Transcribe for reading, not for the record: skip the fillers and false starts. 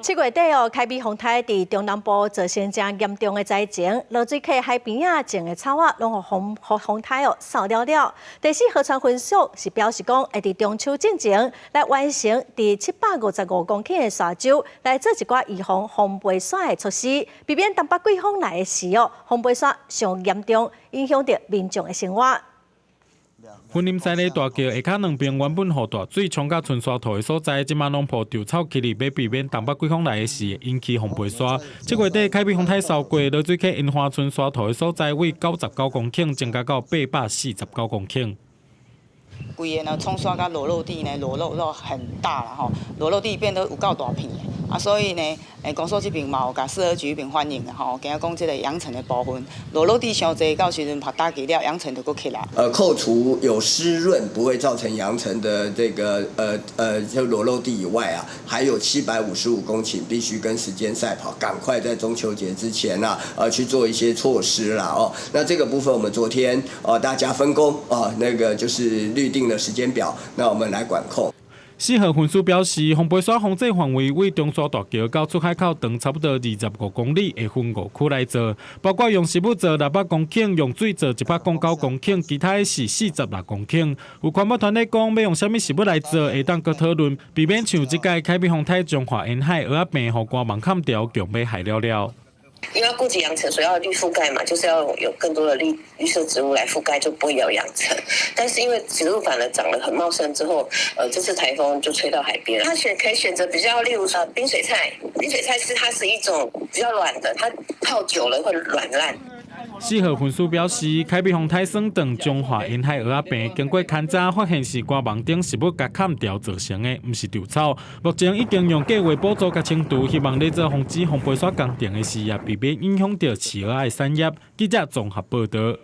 7月底哦，凱美風颱佇中南部造成誠嚴重的災情，濁水溪海邊仔種的草仔攏予風予風颱哦掃了了。第四河川分署是表示講，會佇中秋進前來完成佇755公頃的沙洲來做一寡預防風飛沙的措施，避免東北季風來的時哦，風飛沙傷嚴重，影響著民眾的生活。雲林三里大橋下跤兩邊原本予大水沖甲春沙塗的所在，這馬攏鋪稻草起來，欲避免東北季風來的時引起風飛沙。7月底凱美風颱掃過，濁水溪櫻花村沙塗的所在為99公頃增加到849公頃。規個呢沖刷佮裸露地呢，裸露都很大啦吼，裸露地變得有夠大片的啊，所以呢，公所這邊嘛有共食環局彼邊反映吼，驚講這個揚塵的部分，裸露地傷濟，到時陣拍打擊了，揚塵就閣起來。扣除有濕潤不會造成揚塵的這個就裸露地以外啊，還有755公頃必須跟時間賽跑，趕快在中秋節之前啊，去做一些措施啦哦。那這個部分我們昨天大家分工啊，那個就是擬定的時間表，那我們來管控。四河分署表示，風飛沙防制範圍為中沙大橋到出海口長差不多25公里，會分五區來做，包括用食物做600公頃，用水做109公頃，其他的是46公頃。有環保團體講，欲用啥物食物來做，會當閣討論，避免像這屆凱美風颱彰化沿海蚵仔病予官網砍掉，強欲害了了。因為要顧及揚塵，所以要綠覆蓋嘛，就是要有更多的綠綠色植物來覆蓋，就不會有揚塵。但是因為植物反而長得很茂盛之後，這次颱風就吹到海邊。它選可以選擇比較，例如說冰水菜，冰水菜是它是一種比較軟的，它泡久了會軟爛。四河分署表示，凱美風颱算斷彰化沿海蚵仔病，經過勘查發現是官網頂食物共砍掉造成的，毋是稻草。目前已經用計畫補助共清除，希望咧做防止風飛沙工程的時，也避免影響著飼蚵仔的產業。記者綜合報導。